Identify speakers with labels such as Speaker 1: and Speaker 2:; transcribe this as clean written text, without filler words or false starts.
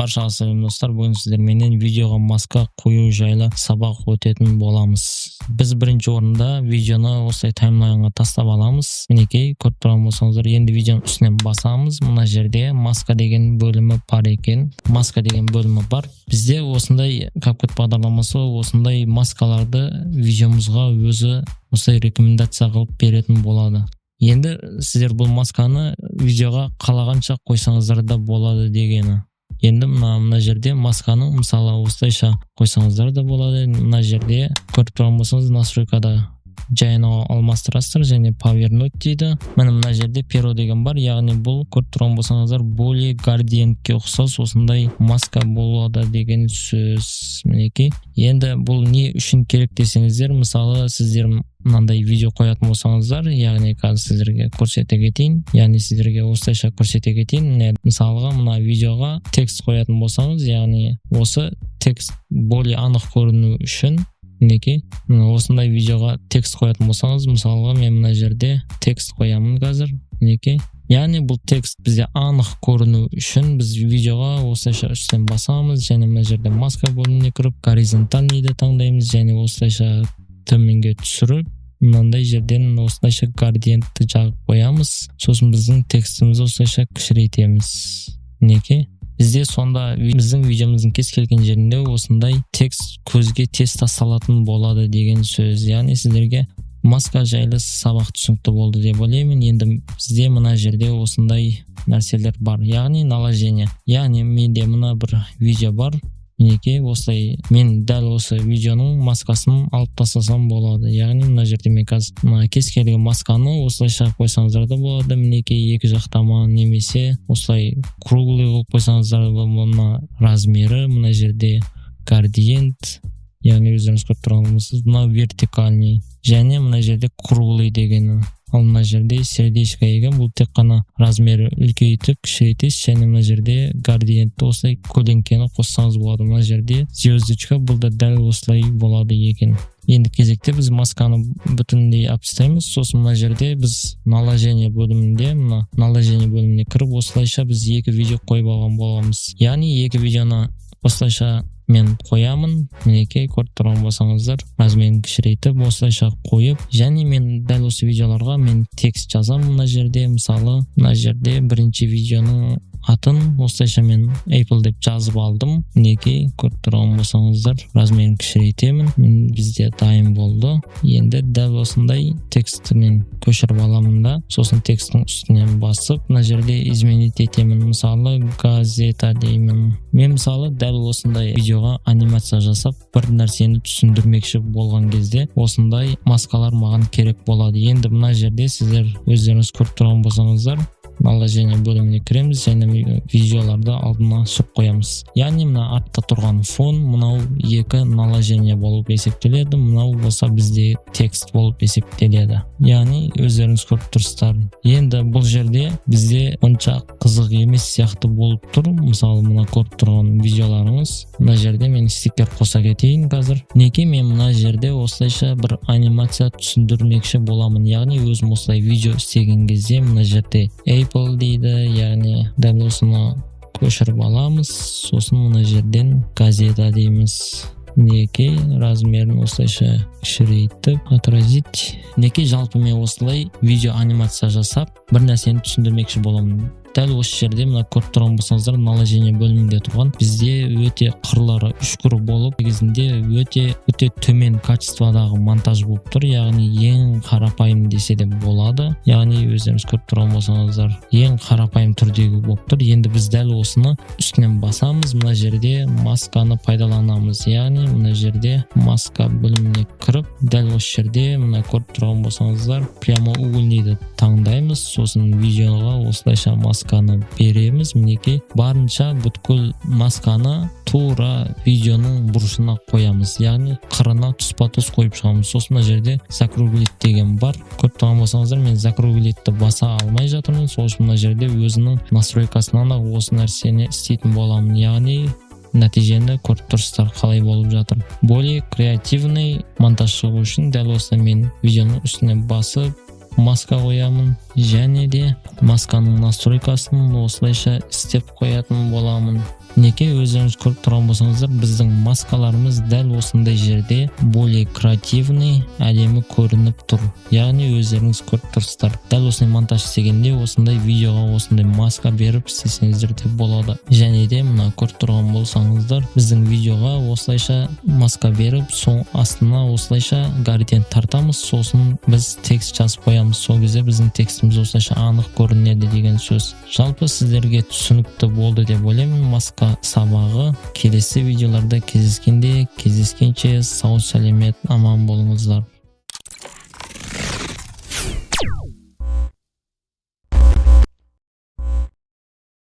Speaker 1: Баршаға сәлем, достар! Бүгін сіздерменен видеоға маска қою жайлы сабақ өтетін боламыз. Біз бірінші орында видеоны осылай таймлайнға тастап аламыз. Мінекей, көріп тұрған болсаңыздар, енді видеоның үстінен басамыз. Мына жерде маска деген бөлімі бар екен. Маска деген бөлімі бар. Бізде осындай CapCut бағдарламасы осындай маскаларды видеомызға өзі осылай рекомендация қылып беретін болады. Енді сіздер бұл масканы видеоға қалағанша қойсаңыздар да болады дегені. Енді мына жерде масканы, мысалы, осылайша қойсаңыздар да болады. Мына жерде көріп тұрған болсаңыз, настройкада жайына алмастырасыздар және повернуть дейді. Міне, мына жерде перо деген бар, яғни бұл, көріп тұрған болсаңыздар, более градиентке ұқсас осындай маска болады деген сөз. Мінекей, енді бұл не үшін керек десеңіздер, мысалы, сіздер мынандай видео қоятын болсаңыздар, яғни қазір сіздерге көрсете кетейін, яғни сіздерге осылайша көрсете кетейін. Міне, мысалға, мына видеоға текст қоятын болсаңыз, яғни осы текст более анық көріну үшін, мінекей, мына осындай видеоға текст қоятын болсаңыз, мысалға, мен мына жерде текст қоямын қазір. Мінекей, яғни бұл текст бізде анық көріну үшін біз видеоға осылайша үстінен басамыз және мына жерде маска бөліміне кіріп, горизонтальныйды таңдаймыз және осылайша төменге түсіріп, мынандай жерден осылайша градиентті жағып қоямыз. Сосын біздің текстімізді осылайша кішірейтеміз. Мінекей, бізде сонда біздің видеомыздың кез келген жерінде осындай текст көзге тез тасталатын болады деген сөз. Яғни сіздерге маска жайлы сабақ түсінікті болды деп ойлаймын. Енді бізде мына жерде осындай нәрселер бар, яғни наложение. Яғни менде мына бір видео бар. Мінекей, осылай мен дәл осы видеоның маскасын алып тастасам болады. Яғни мына жерде мен қазір мына кез келген масканы осылайша қойсаңыздар да болады. Мінекей, екі жақтама немесе осылай круглый қылып қойсаңыздар да, мына размері, мына жерде градиент, яғни өздеріңіз көріп тұрған, мынау вертикальный және мына жерде круглый дегені. Ал мына жерде сердечко деген, бұл тек қана размері үлкейтіп, кішірейтесіз және мына жерде градиентті осылай көлеңкені қоссаңыз болады. Мына жерде звездочка, бұл да дәл осылай болады екен. Енді кезекте біз масканы бүтіндей алып тастаймыз. Сосын мына жерде біз наложение бөлімінде, мына наложение бөліміне кіріп, осылайша біз екі видео қойып алған боламыз. Яғни екі видеоны осылайша мен қоямын. Мінекей, көріп тұрған болсаңыздар, размерін кішірейтіп, осылайша қойып, және мен дәл осы видеоларға мен текст жазамын. Мына жерде, мысалы, мына жерде бірінші видеоның атын осылайша мен Apple деп жазып алдым. Мінекей, көріп тұрған болсаңыздар, размерін кішірейтемін. Бізде дайын болды. Енді дәл осындай текстті мен көшіріп аламын да, сосын тексттің үстінен басып, мына жерде изменить етемін. Мысалы, газета деймін. Мен, мысалы, дәл осындай видеоға анимация жасап, бір нәрсені түсіндірмекші болған кезде осындай маскалар маған керек болады. Енді мына жерде сіздер өздеріңіз көріп тұрған болсаңыздар, наложение бөліміне кіреміз және видеоларды алдына шығып қоямыз. Яғни мына артта тұрған фон, мынау екі наложение болып есептеледі, мынау болса бізде текст болып есептеледі. Яғни өздеріңіз көріп тұрсыздар. Енді бұл жерде бізде онша қызық емес сияқты болып тұр, мысалы, мына көріп тұрған видеоларыңыз. Мына жерде мен стикер қоса кетейін қазір. Мінекей, мен мына жерде осылайша бір анимация түсіндірмекші боламын. Яғни өзім осылай видео істеген кезде мына жерде Apple дейді, яғни дәл осыны көшіріп аламыз. Сосын мына жерден газета дейміз. Мінекей, размерін осылайша кішірейтіп, отразить. Мінекей, жалпы мен осылай видео анимация жасап, бір нәрсені түсіндірмекші боламын. Дәл осы жерде, мына көріп тұрған болсаңыздар, наложение бөлімінде тұрған бізде өте қырлары үшкір болып, негізінде өте өте төмен качестводағы монтаж болып тұр, яғни ең қарапайым десе де болады. Яғни өздеріңіз көріп тұрған болсаңыздар, ең қарапайым түрдегі болып тұр. Енді біз дәл осыны үстінен басамыз, мына жерде масканы пайдаланамыз. Яғни мына жерде маска бөліміне кіріп, дәл осы жерде, мына көріп тұрған болсаңыздар, прямоугольныйды таңдаймыз. Сосын видеоға осылайша масканы береміз. Мінекей, барынша бүткіл масканы тура видеоның бұрышына қоямыз, яғни қырына тұспа тұс қойып шығамыз. Сосын мына жерде закруглить деген бар. Көріп тұрған болсаңыздар, мен закруглитті баса алмай жатырмын. Сол үшін мына жерде өзінің настройкасынан ақ осы нәрсені істейтін боламын. Яғни нәтижені көріп тұрсыздар, қалай болып жатыр. Более креативный монтаж шығу үшін дәл осылай мен видеоның үстіне басып, маска қоямын және де масканың настройкасын осылайша істеп қоятын боламын. Мінекей, өздеріңіз көріп тұрған болсаңыздар, біздің маскаларымыз дәл осындай жерде более креативный, әдемі көрініп тұр. Яғни өздеріңіз көріп тұрсыздар, дәл осындай монтаж істегенде осындай видеоға осындай маска беріп істесеңіздер де болады. Және де мына көріп тұрған болсаңыздар, біздің видеоға осылайша маска беріп, сол астына осылайша градиент тартамыз, сосын біз текст жазып қоямыз. Сол кезде біздің текстіміз осылайша анық көрінеді деген сөз. Жалпы, сіздерге түсінікті болды деп ойлаймын маска сабағы. Келесі видеоларда кездескенше сау сәлемет, аман болыңыздар.